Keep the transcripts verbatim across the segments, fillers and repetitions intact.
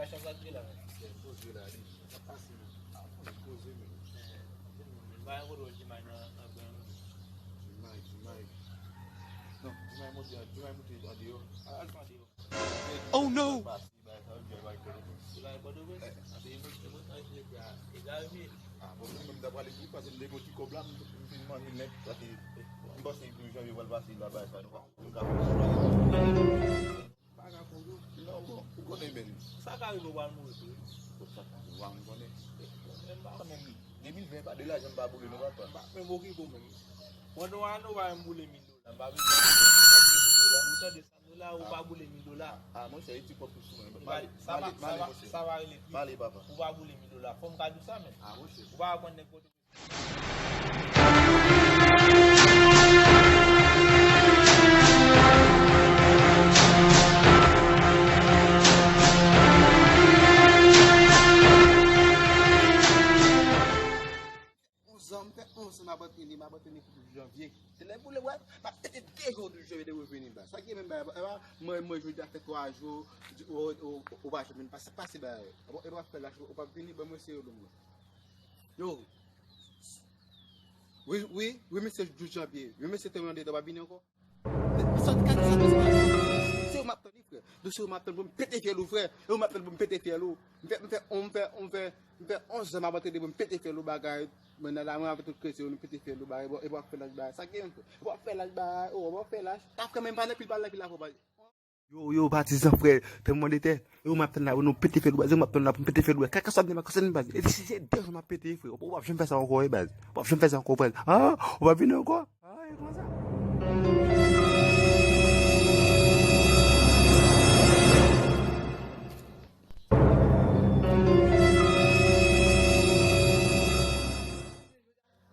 Machan sa t gen la. Poze la, li. Sa pase, men. Ah, poze, poze, men. Ba yon kote w Jimay nan, nan gran. Jimay, Jimay. Non, Jimay monte, Jimay monte an deyò. Al, al fè an deyò. Oh no! Ah, bon, mwen menm ta prale pou li, paske m te gon ti kòb la, m, m fin manje nèt, paske m panse pou janvye pral pase la, bagay sa, nou pa, nou ka fè bagay. Pa ka fè, non, bon, ou konnen, men. Sa ka rive, w pral mouri tou, wi. Sa ka rive, m konnen. Men m pa konnen, men de mil ven pa de lajan m pa boule, non, papa. M pa menm okipe w, menm. Pandan w a, nou pa menm boule mil dola, m pa bezwen mil dola. Ou tande sa? Dola, ou pa boule mil dola. Ah, monchè, e ti kòb tou sou mwen. Sa va, sa va, sa va rele pli. Pale, papa. Ou pa boule mil dola. Fò m ka di w sa, men. Ah, monchè. Ou pa konn nèg kote. Onz an, m fè onz an m ap antrene, m ap antrene pou douz janvye. Se lè boule, wè, m ap pete de jou douz janvye de revini ba. Sa ki menm ba, ba, mwen, mwen, jodi a fè twa jou, ou, ou, ou pa janm vin pase, pase ba. Ou pa fè lach, ou pa vini, ban mwen se yo lom mwen. Yo. Wi, wi, wi, mesye douz janvye. Wi, mesye te mande, w pa vini ankò? Sa, gade sa, mesye. Se ou m ap tann, wi, frè. Dosye ou m ap tann pou m pete fyèl ou, frè. E ou m ap tann pou m pete fyèl ou. M fè, m fè, m fè, m fè, m fè onz an m ap antrene pou m pete fyèl ou bagay. Mwen nan la, mwen avèk tout kretyen yo, nou pete fyèl ou bagay. Bon, e w ap fè lach bagay. Sa gen, frè. E w ap fè lach bagay. O, w ap fè lach. Tafka menm pa nan pil, pa nan pil la, frè. Yo, yo, patizan, frè. Tèlman de tè. E ou m ap tann la, nou pete fyèl ou, baz. E ou m ap tann la pou m pete fyèl ou. Kaka sa ap demak, konsène baz. E si se de jou m ap pete, frè. Ou p ap janm fè sa ankò, wi, baz. Ou p ap janm fè sa ankò, frè. Ah, ou p ap vini ankò? Ah, e kòman sa?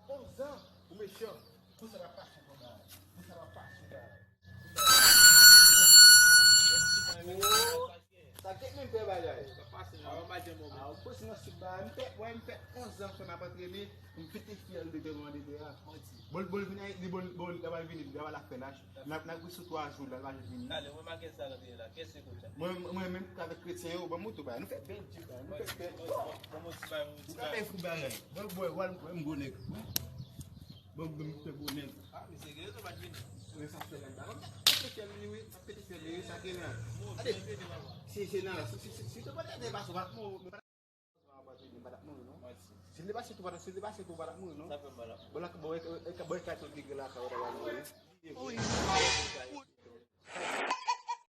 Onz an, ou mechan. Konsa l ap pase, konsa. Konsa l ap pase, la. Sa gen menm fè bagay. Sa pase nan yon maten moman. Ah, ou pase nan sik bagay. M fè, wè, m fè onz an, frè, m ap antrene. M pete fyèl de devan de a. Manti. Bon, bon, vini, li bon, bon, li ta pral vini, li ta pral ap fè lach. N ap, n ap ri sou twa jou, la, l pa janm vini. Talè, mwen make sa nan pye la. Kèse konsa? Mwen, mwen menm, avèk kretyen yo, ban m moto, bagay. Nou fè bèl djip, bagay. Nou fè bèl. Bon, bon, bon, ti bagay, bon, ti bagay. Ou ka fè fou bagay. Bon, bon, wè, m, wè, m gwo nèg. Bon, m fè gwo nèg. Ah, misye gen rezon, pa t vini. Men sa fè laj la. Bon, m ta pete fyèl li, wi. M ta pete fyèl li, wi. Sa gen la. Gade. Si, si, nan la. Si, si, si, si te pa t ede, pa sou, pa t mouri, pa t mouri, non. Si te pase tou, pa t, si te pase tou, pa t mouri, non. Sa fè mal. Bon, la, bon, e, e, e, bon, e, kay tout ki gen la, ka, wè, wè, wè.